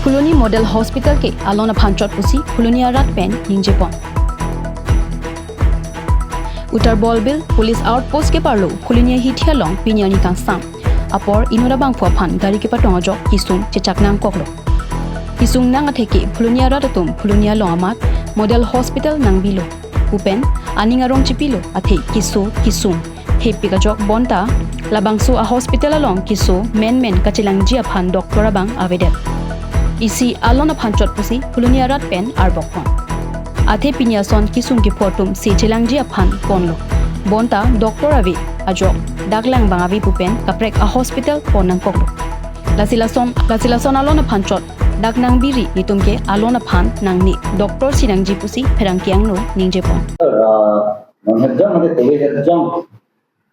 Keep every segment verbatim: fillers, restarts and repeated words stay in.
Phuloni Model Hospital ke alon aphan chot pusi Phuloni arat pen ningjepon. Uttar Borbil Police Outpost ke parlo Phuloni ahithi along pini arni kangsam apor inut abangphu aphan gari kepatong ajok kesung chechak nangkoklo. Kesung nang atheke Phuloni arat atum Phuloni along amat Model Hospital nangbilo pu pen aning arong chipilo athe keso kesung thepik ajok bonta labangso a hospital along keso menmen kachelangji aphan doctor abang avedet. Isi alon aphan chot pusi Phuloni arat pen arbokpon. Athe pini ason kesung kepho atum se chelangji aphan ponlo. Bonta doctor ave ajok dak lang bang ave pu pen kaprek a hospital pon nangkoklo. Lasi lason, lasi lason alon aphan chot dak nangbiri netum ke alon aphan nangne doctor si nangji pusi pherangke angno ningjepon. Ah, non hajam ade tole hajam,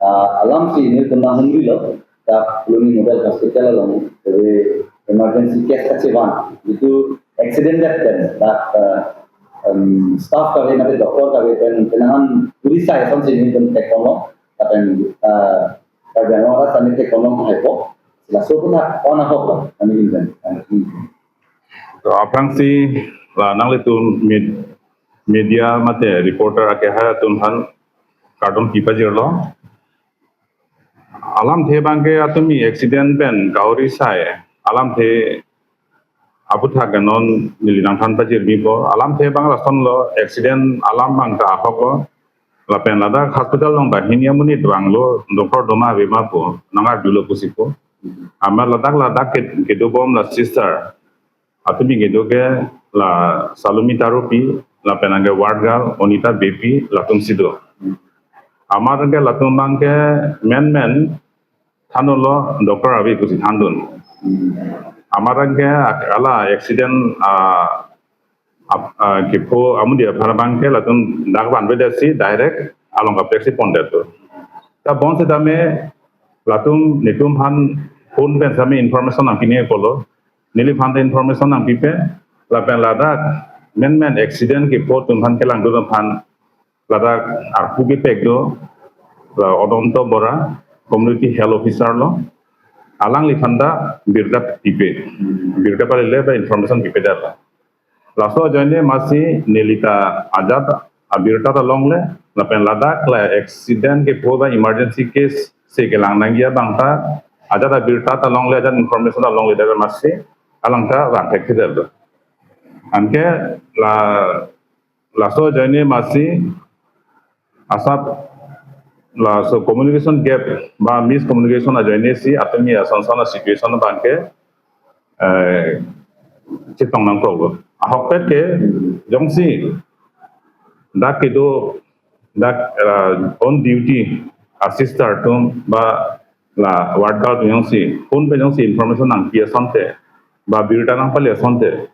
ah, alam si netum nang humri lo, dak Phuloni Model Hospital along tole emergency case kachevan, itu accident death pen, dak, ah, um, staff kave mate doctor kave pen, penangan Odisha ason si netum tek kono, kapen, ah, Karbi Anglong arat kami tek kono hai po, laso pun hak on ahok lo, kami ingin, kami ingin. To aphrangsi la nanglitum med- media mate reporter ake hai atum aphan kardom kipajirlo. Alamthe abangke atumi accident pen kahori sai alamthe aputhak non neli nangthan pajirbipo. Alamthe abang lasonlo, accident alam abang ta ahoklo. Lapen ladak hospital along banghini amonit vanglo, doctor doma avema pu nangarjulo pusi pu. Amat ladak ladak ke kedobom la sister atumi kedo ke la Salumi Tarupi, lapen anke ward girl Onita Beypi, latum si do. Amat anke latum abangke menmen thandunlo, doctor ave pusi thandun. Amat anke ak- ala accident, ah, ap- ah, kepho amonit aphan abangke latum dak vanvedet si direct along kaprek si pondet to. Ta bonsitame latum netum aphan phone pen sami information nangpine pulo. Neliphan ta information nangpipe, lapen ladak menmen accident kepho atum aphan kelangdun aphan ladak arpu kepek do, la Odonto Bora, community health officer lo, alangliphan ta birta pipe, birta palile ba information pipedet la. Laso ajoine masi neli ta ajat abirta ta longle, lapen ladak la accident kepho ba emergency case si kelang nangji abang ta ajat abirta ta longle, ajat information ta longle, dak masi alang ta vang thekthedet do. Anke la laso ajoine masi asap laso communication gap ba miscommunication ajoine si atumi ason son a situation abangke, eh, chetong nangkoklo. Ahokpet ke jongsi dak kedo, dak, eh, on duty a sister atum ba la ward girl atum jongsi phone pen jongsi information nangpi asonte ba birta nangpale asonte,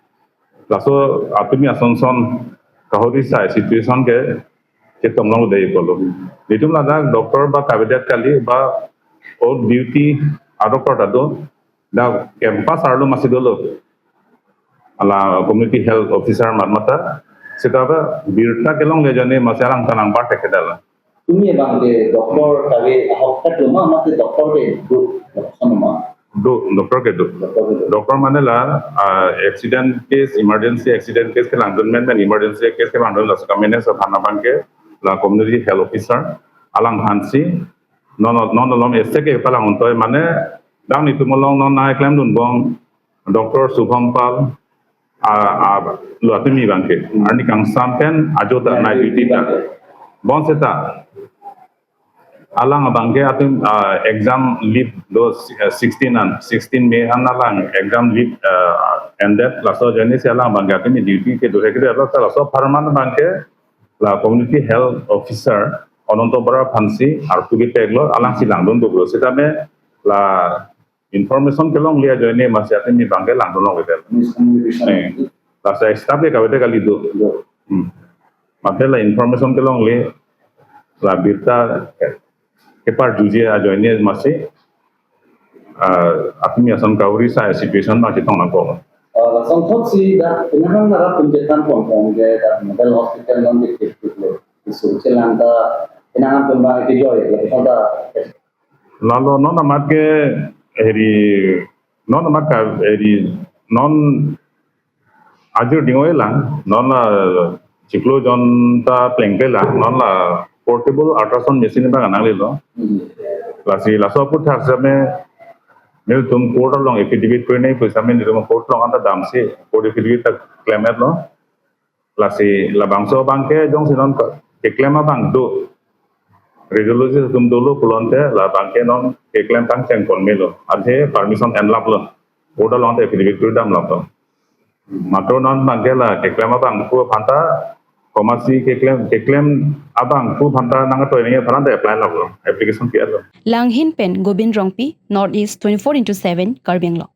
laso atumi ason son kahori sai situation ke chetong longde ikolo. Netum ladak doctor ba kavedet kali ba on duty a doctor ta do, dak campus arlo masi dolo. Ala community health officer mat mata, seta ba birta kelongle ajoine masi alang ta nangbar thekthedet la. Tumi abangke doctor kave ahokpet lo ma, mate doctor kedo, doctor ma? Do, doctor kedo. Doctor kedo. Doctor mane la, ah, accident case, emergency accident case kelangdun menmen, emergency case kelangdun laso ka-manage aphan abangke la community health officer alangphan si non non alom ese ke palang untoi mane dak netum along non nangklemdunbom Doctor Shubham Pal, ah, ah, lo atumi abangke arni kangsam pen ajo ta night duty ta. Bonseta alang abangke atum, ah, exam leave do, eh, sixteen an, sixteen May an alang exam leave, eh, ended, laso ajoine si alang abangke atumi duty kedo thekthedet lo, ta laso apharman abangke la community health officer Odonto Bora aphan si arpu kepek lo, alang si langdun duklo. Sitame la information kelongle ajoine masi atumi abangke langdun longledet. Miscommunication. Eh, laso staff ke kave kali do. Do. Hmm. Mate la information kelongle, la birta keparjuji ajoine masi, ah, atumi ason kahori sai situation abang chetong nangkok. Ah, lason thot si dak penang arat atum chethan pon pon ke dak Model Hospital non ke kepiklo. Isu chelang ta penang atum abang kejoi, lason ta Lalo non amat ke heri, non amat ka heri, non Ajir dingoi lang, non la chiklo jon ta plengple lang, non la portable ultrasound machine abang nanglelo. Lasi laso aphuthak same nelitum court along affidavit kuri nangji pu same nelitum court along anta damsi court affidavit ta klem-etlo. Lasi labangso abangke jongsi non ke-, keklem abang do, radiologist atum dolo pulote labangke non keklem pangcheng pon melo. Athe permission enlaplo. Court along anta affidavit kuri damlaplo. Matro non abangke la keklem abangphu aphanta, komatsi keklem, keklem abangphu aphanta nangtoi nangji aphan anta apply laplo, application pi-etlo. Langhin pen Gobind Rongpi, North East twenty-four into seven, Karbi Anglong.